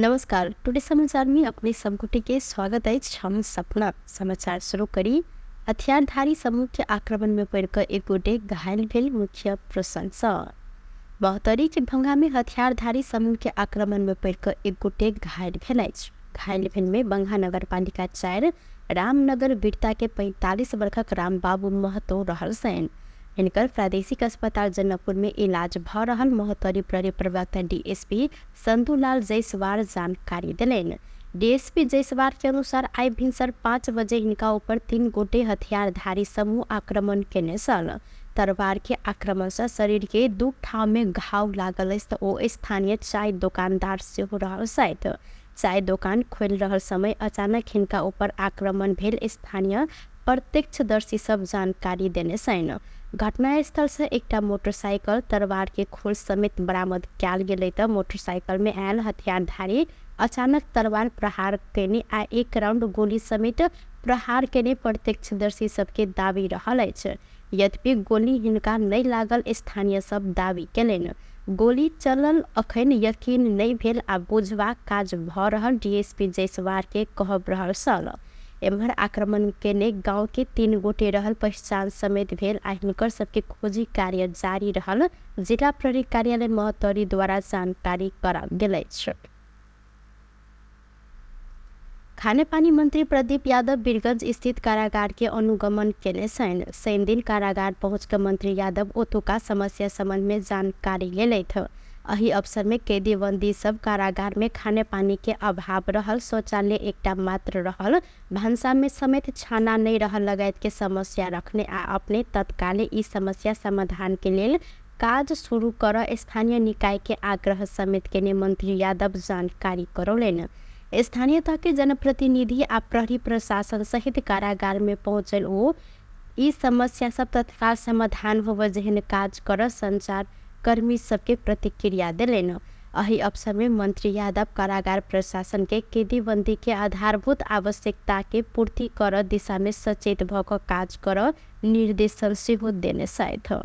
नमस्कार, टुडे समाचार में अपने सब के स्वागत अछि। हम सपना समाचार शुरू करी। हथियारधारी समूह के आक्रमण में पड़िकऽ एक गोटे घायल भेल मुख्य प्रसंग। महोत्तरी के भंगा में हथियारधारी समूह के आक्रमण में पड़िकऽ एक गोटे घायल भेल अछि। घायल भेल में बंगा नगरपालिका 4 रामनगर बिरता के 45 वर्षक रामबाबू महतो रहल छनि। हिनकर प्रादेशिक अस्पताल जनकपुर में इलाज भ रहल महोत्तरी प्रहरी प्रवक्ता डीएसपी संधुलाल जायसवाल जानकारी देलनि। डीएसपी जायसवाल के अनुसार आइ भिनसर 5 बजे हिनका ऊपर 3 गोटे हथियारधारी समूह आक्रमण केने छल। तरवार के आक्रमण से शरीर के 2 ठाम में घाव लागल अछि त ओ स्थानीय चाय दोकानदार सेहो रहल छथि। चाय दोकान खोलि रहल समय अचानक हिनका ऊपर आक्रमण भेल स्थानीय प्रत्यक्षदर्शी सब जानकारी देने छनि। घटनास्थल से एकटा मोटरसाइकिल तरवार के खोल समेत बरामद कयल गेलै त मोटरसाइकिल में आयल हथियारधारी अचानक तरवार प्रहार केने आ 1 राउंड गोली समेत प्रहार केने प्रत्यक्षदर्शी सबके दावी रहल अछि। यद्यपि गोली हिनका नहि लागल स्थानीय सब दावी केलनि। गोली चलल अखन यकीन नहि भेल आ बुझबाक काज भ रहल डीएसपी जायसवाल के कहब रहल छल। एम्हर आक्रमण केने गांव के 3 गोटे रहल पहचान समेत भेल आ हिनकर सबके खोजी कार्य जारी रहल जिला प्रहरी कार्यालय महोत्तरी द्वारा जानकारी कराओल गेल अछि। खानेपानी मंत्री प्रदीप यादव वीरगंज स्थित कारागार के अनुगमन केने छनि। शनि दिन कारागार पहुँच के मंत्री यादव ओतुका समस्या संबंध में जानकारी लेलथि। एहि अवसर में कैदी बंदी सब कारागार में खानेपानी के अभाव रहल, शौचालय एकटा मात्र रहल, भानसा में समेत छाना नहीं रहल लगायत के समस्या रखने आ अपने तत्काले ई समस्या समाधान के लेल काज शुरू कर स्थानीय निकाय के आग्रह समेत केने मंत्री यादव जानकारी करौलनि। स्थानीय तह के जनप्रतिनिधि आ प्रहरी प्रशासन सहित कारागार में पहुँचल ओ ई समस्या सब तत्काल समाधान होबय जेहन काज कर संचार कर्मी सबके प्रतिक्रिया देलनि। एहि अवसर में मंत्री यादव कारागार प्रशासन के कैदी बंदी के आधारभूत आवश्यकता के पूर्ति कर दिशा में सचेत भ क काज कर निर्देशन सेहो देने छथि।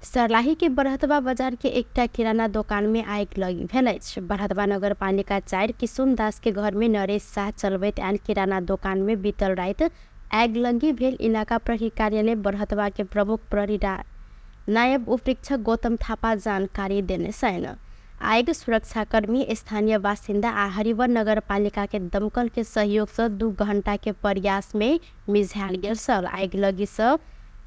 सर्लाही के बरहतवा बाजार के एकटा किराना दोकान में आगि लागि भेल अछि। बरहतवा नगरपालिका 4 किशुन दास के घर में नरेश शाह चलबैत आयल किराना दोकान में बीतल राति आगिलगी भेल। इलाका प्रहरी कार्यालय बरहतवा के प्रमुख प्रहरी नायब उपरीक्षक गौतम थापा जानकारी देने छनि। आगि सुरक्षाकर्मी, स्थानीय बासिन्दा आ हरिवर नगरपालिका के दमकल के सहयोग से 2 घंटा के प्रयास में मिझायल गेल छल। आगिलगी से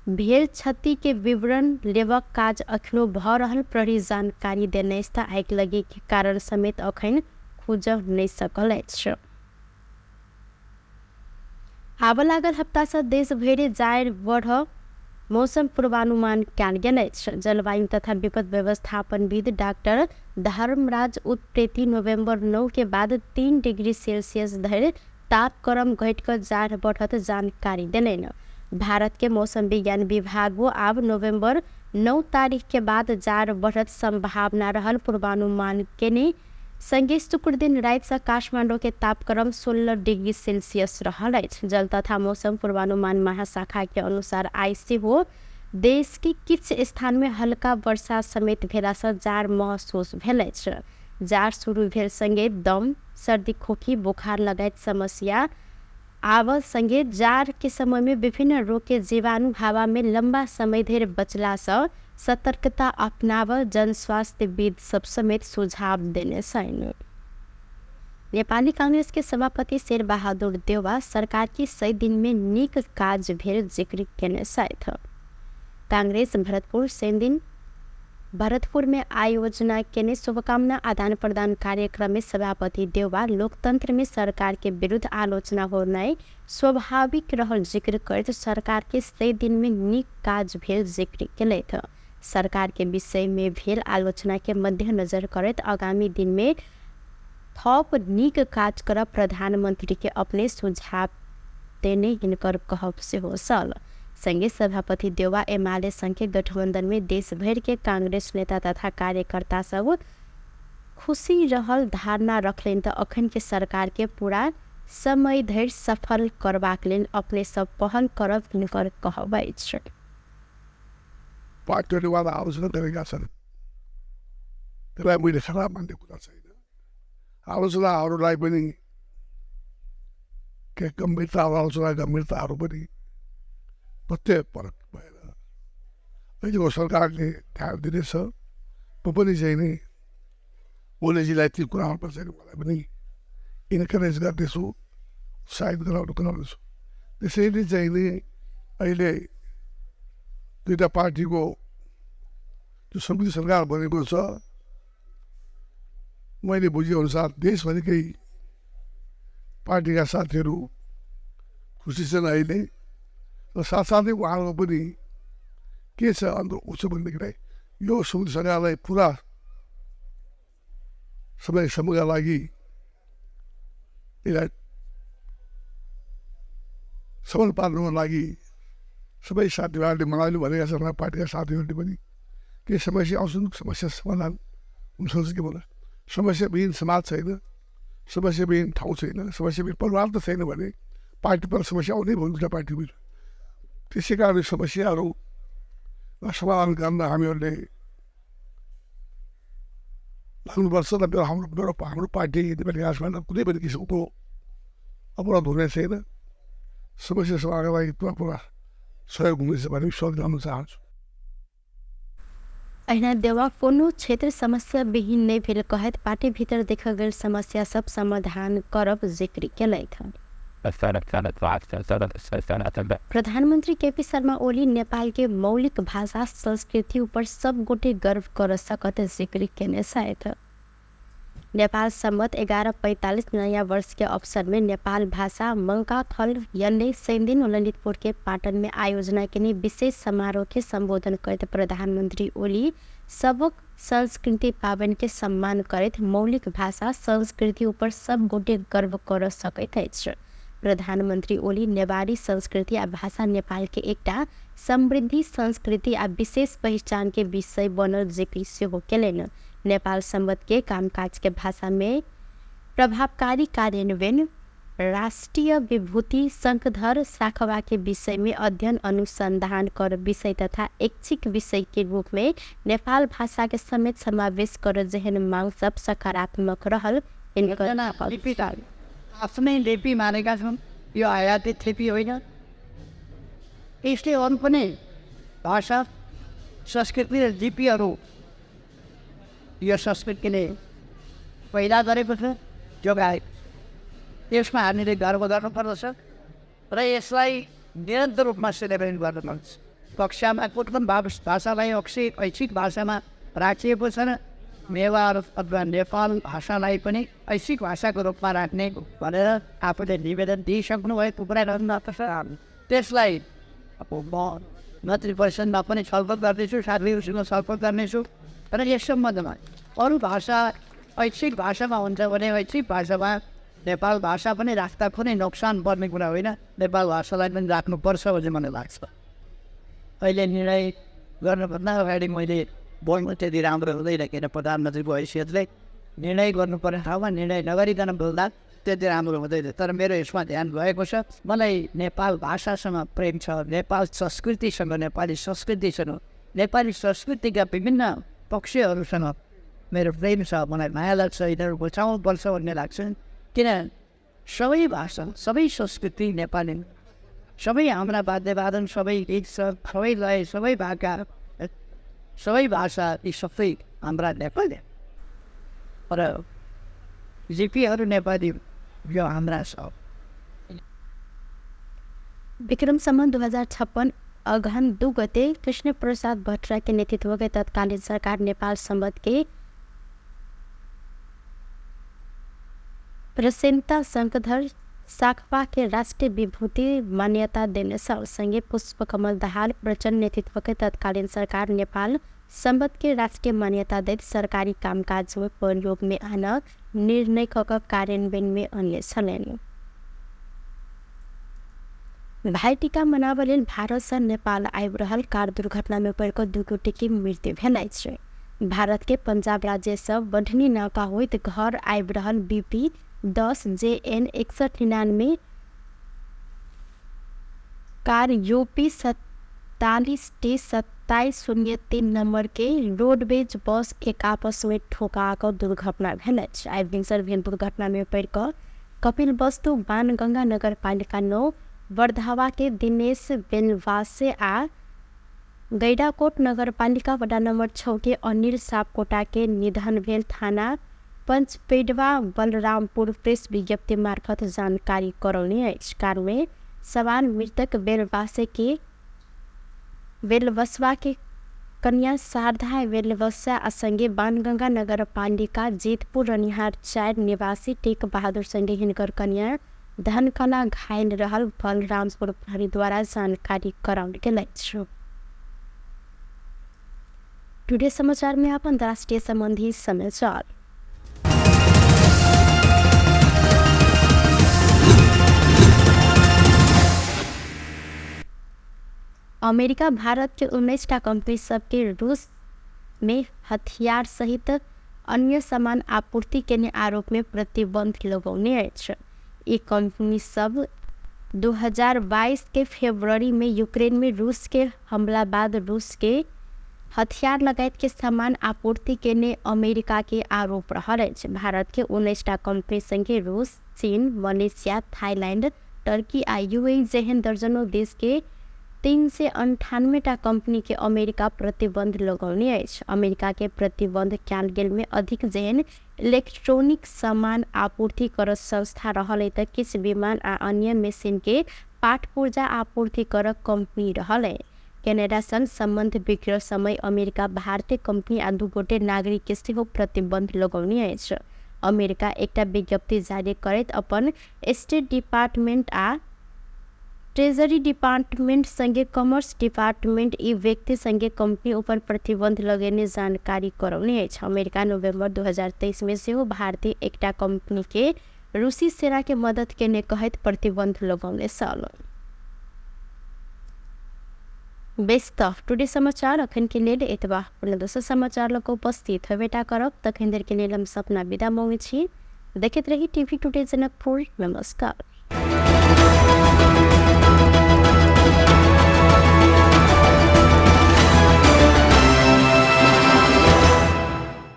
भेल क्षति के विवरण लेबक काज अखनो भ रहल प्रहरी जानकारी देने अछि। आगिलगी के कारण समेत अखन खुजल नहि सकल अछि। आब लागल हप्ता से देश भरि जाड़ बढ़ मौसम पूर्वानुमान कयल गेल अछि। जलवायु तथा विपद व्यवस्थापनविद डाक्टर धर्मराज उत्प्रेती नवम्बर 9 के बाद 3 डिग्री सेल्सियस धरि तापक्रम घटि कऽ जाड़ बढ़त जानकारी देलनि। भारत के मौसम विज्ञान विभाग आब नवम्बर 9 तारीख के बाद जाड़ बढ़त संभावना रहल पूर्वानुमान केने संगे शुक्र दिन राति से काठमांडू के तापक्रम 16 डिग्री सेल्सियस रहल अछि। जल तथा मौसम पूर्वानुमान महाशाखा के अनुसार आइ सेहो देश के किछु स्थान में हल्का वर्षा समेत भेला से जाड़ महसूस भेल अछि। जाड़ शुरू भेल संगे दम, सर्दी, खोखी, बुखार लगायत समस्या आब संगे जाड़ के समय में विभिन्न रोग के जीवाणु हवा में लंबा समय धरि बचला से सतर्कता अपनाव जन स्वास्थ्यविद सब समेत सुझाव देने छनि। नेपाली कांग्रेस के सभापति शेरबहादुर देउवा सरकार के 100 दिन में नीक काज भेल जिक्र केने छथि। कांग्रेस भरतपुर शनि दिन भरतपुर में आयोजना केने शुभकामना आदान प्रदान कार्यक्रम में सभापति देउवा लोकतंत्र में सरकार के विरुद्ध आलोचना होनाइ स्वाभाविक रहल जिक्र करैत सरकार के 100 दिन में नीक काज भेल जिक्र केलथि। सरकार के विषय में भेल आलोचना के मद्देनजर करैत आगामी दिन में थप नीक काज करब प्रधानमंत्री के अपने सुझाव देने हिनकर कहब सेहो छल। संगे सभापति देउवा एमाले संघ के गठबंधन में देश भर के कांग्रेस नेता तथा कार्यकर्ता सब खुशी रहल धारणा रखलनि त अखन के सरकार के पूरा समय धरि सफल करबाक लेल अपने सब पहल करब हिनकर कहब अछि। 5:31 त्यसलाई मैले खराब मान्ने कुरा छैन। आलोचनाहरूलाई पनि के गम्भीरता, आलोचना गम्भीरताहरू पनि प्रत्येक फरक भएर अहिलेको सरकारले ध्यान दिनेछ। म पनि चाहिँ नि ओलीजीलाई ती कुराहरूमा चाहिँ मलाई पनि इन्करेज गर्नेछु, उत्साहित गराउनेछु। त्यसैले चाहिँ नि अहिले दुईवटा पार्टीको जो सम्मिलित सरकार बनेको छ, मैले बुझेअनुसार देशभरिकै पार्टीका साथीहरू खुसी छन् अहिले। र साथसाथै उहाँहरूको पनि के छ अन्त उसो भनेदेखिलाई यो सम्मिलित सरकारलाई पुरा समयसम्मका लागि यसलाई सबल पार्नुको लागि सबै साथीभाइहरूले मलाई भनेका छन्, पार्टीका साथीहरूले पनि केही समस्या आउँछन्, समस्या समाधान हुनसक्छ के भन्दा समस्याविहीन समाज छैन, समस्याविहीन ठाउँ छैन, समस्याविहीन परिवार त छैन भने पार्टी पर समस्या आउने भयो दुईवटा पार्टी पनि। त्यसै कारण समस्याहरू समाधान गर्न हामीहरूले लाग्नुपर्छ। र मेरो हाम्रो हाम्रो पार्टी नेपाली काङ्ग्रेसमा कुनै पनि किसिमको अपराध हुने छैन। समस्या समाधानका लागि पुरा पुरा सहयोग हुनेछ भन्ने विश्वास गर्न चाहन्छु। अहिना देवा कोनो क्षेत्र समस्या विहीन नहि भेल कहैत पार्टी भीतर देखल गेल समस्या सब समाधान करब जिक्र केलथि। प्रधानमंत्री केपी शर्मा ओली नेपाल के मौलिक भाषा संस्कृति ऊपर सब गोटे गर्व कर सकत जिक्र केने छथि। नेपाल सम्वत 1145 नयाँ वर्ष के अवसर में नेपाल भाषा मंकाथल यन्ने शनिदिन ललितपुर के पाटन में आयोजना के विशेष समारोह के संबोधन करते प्रधानमंत्री ओली सबक संस्कृति पावन के सम्मान करैत मौलिक भाषा संस्कृति ऊपर सब गोटे गर्व कर सकैत अछि। प्रधानमंत्री ओली नेवारी संस्कृति आ भाषा नेपाल के एकटा समृद्धि संस्कृति आ विशेष पहिचान के विषय बनल जिक्र सेहो केलनि। नेपाल सम्वत के कामकाज के भाषा में प्रभावकारी कार्यान्वयन, राष्ट्रिय विभूति शंखधर साखवा के विषय में अध्ययन अनुसंधान कर विषय तथा ऐच्छिक विषय के रूप में नेपाल भाषा के समेत समावेश कर जेहन मांग सब सकारात्मक रहल। आफ्नै लिपि मानेका छन्, यो आयातित लिपि होइन। यसले अरू पनि भाषा संस्कृति र लिपिहरू यो संस्कृतिले पैदा गरेको छ, जोगाएको छ। यसमा हामीले गर्व गर्नुपर्दछ र यसलाई निरन्तर रूपमा सेलिब्रेट गर्नुपर्छ। कक्षामा कुन कुन भाषालाई ऐच्छिक भाषामा राखिएको छैन, नेवार अथवा नेपाल भाषालाई पनि ऐच्छिक भाषाको रूपमा राख्ने भनेर आफूले निवेदन दिइसक्नु भएको कुरा गर्नुपर्छ। त्यसलाई अब म मन्त्री परिषदमा पनि छलफल गर्दैछु, साथीहरूसँग छलफल गर्नेछु र यस सम्बन्धमा अरू भाषा ऐच्छिक भाषामा हुन्छ भने ऐच्छिक भाषामा नेपाल भाषा पनि राख्दा कुनै नोक्सान पर्ने कुरा होइन, नेपाल भाषालाई पनि राख्नुपर्छ भन्ने मलाई लाग्छ। अहिले निर्णय गर्नुभन्दा अगाडि मैले बोल्नु त्यति राम्रो हुँदैन, किन प्रधानमन्त्रीको हैसियतले निर्णय गर्नुपर्ने ठाउँमा निर्णय नगरिकन बोल्दा त्यति राम्रो हुँदैन। तर मेरो यसमा ध्यान गएको छ। मलाई नेपाल भाषासँग प्रेम छ, नेपाल संस्कृतिसँग, नेपाली संस्कृतिसँग, नेपाली संस्कृतिका विभिन्न पक्षहरूसँग मेरो प्रेम छ। मलाई माया लाग्छ, यिनीहरू बचाउनुपर्छ भन्ने लाग्छ। किन सबै भाषा, सबै संस्कृति नेपाली, सबै हाम्रा वाद्यवादन, सबै गीत, सबै लय, सबै भाका, सबै भाषा, यी सबै हाम्रा नेपाली र लिपिहरू नेपाली, यो हाम्रा छ। विक्रम सम्वत 2056 अगहन 2 गते कृष्ण प्रसाद भट्टराई के नेतृत्व के तत्कालीन सरकार नेपाल सम्वत के प्रसेनता शंखधर साखवा के राष्ट्रिय विभूति मान्यता देने सँगै पुष्पकमल दाहाल प्रचण्ड नेतृत्व के तत्कालीन सरकार नेपाल सम्वत के राष्ट्रिय मान्यता दैत सरकारी कामकाज में प्रयोग में आना निर्णय क कार्यान्वयन में अन्य छलनि। भाइटीका मनाब लेल भारत से नेपाल आबि रहल कार दुर्घटना में पड़ि कऽ 2 गोटे के मृत्यु भेल अछि। भारत के पंजाब राज्य से बढ़नी नाका होइत घर आबि रहल BP 10 JN 6199 car UP 47 T 2703 number के रोडवेज बस एक आपस में ठोका कऽ दुर्घटना भेल अछि। आइ भिनसर भेल दुर्घटना में पड़ि कऽ कपिल वस्तु बाणगंगा नगरपालिका 9 बरधावा के दिनेश बेलवासे आ गैडाकोट नगरपालिका वडा नंबर 6 के अनिल सापकोटा के निधन भेल थाना पंचपेडवा बलरामपुर प्रेस विज्ञप्ति मार्फत जानकारी करौने अछि। कार में सवार मृतक बेलवासे के बेलवसवा के कन्या शारदा बेलवसा आ संगे बाणगंगा नगरपालिका जीतपुर रनिहार 4 निवासी टेक बहादुर संगे हिनकर कन्या धनकला घायल रहल बलरामपुर प्रहरी द्वारा जानकारी कराओल गेल अछि। टुडे समाचार में आप अंतर्राष्ट्रीय संबंधी समाचार। अमेरिका भारत के 19टा कंपनी सबके रूस में हथियार सहित अन्य सामान आपूर्ति केने आरोप में प्रतिबंध लगौने अछि। ई कंपनी सब 2022 के फरवरी में यूक्रेन में रूस के हमला बाद रूस के हथियार लगायत के सामान आपूर्ति केने अमेरिका के आरोप रहल अछि। भारत के 19टा कंपनी संगे रूस, चीन, मलेशिया, थाईलैंड, टर्की आ यूएई जेहन दर्जनों देश के 398टा कंपनी के अमेरिका प्रतिबंध लगौने अछि। अमेरिका के प्रतिबंध कयल गेल में अधिक जेहन इलेक्ट्रॉनिक सामान आपूर्ति करत संस्था रहल त किछु विमान आ अन्य मशीन के पाट पुर्जा आपूर्ति करक कंपनी रहल। कनाडा संग संबंध बिगड़ल समय अमेरिका भारतीय कंपनी आ 2 गोटे नागरिक के सेहो प्रतिबंध लगौने अछि। अमेरिका एकटा विज्ञप्ति जारी करैत अपन स्टेट डिपार्टमेंट आ ट्रेजरी डिपार्टमेंट संगे कॉमर्स डिपार्टमेंट ई व्यक्ति संगे कंपनी ऊपर प्रतिबंध लगेने जानकारी करौने अछि। अमेरिका नवंबर 2023 में सेहो भारतीय एकटा कंपनी के रूसी सेना के मदद केने कहैत प्रतिबंध लगौने छल। बेस त टुडे समाचार अखन के लेल एतबा। पुनः दोसर समाचार लऽ कऽ उपस्थित हेबेटा करब। तखन देर के लेल हम सपना विदा मांगै छी। देखैत रही टीवी टुडे जनकपुर। नमस्कार।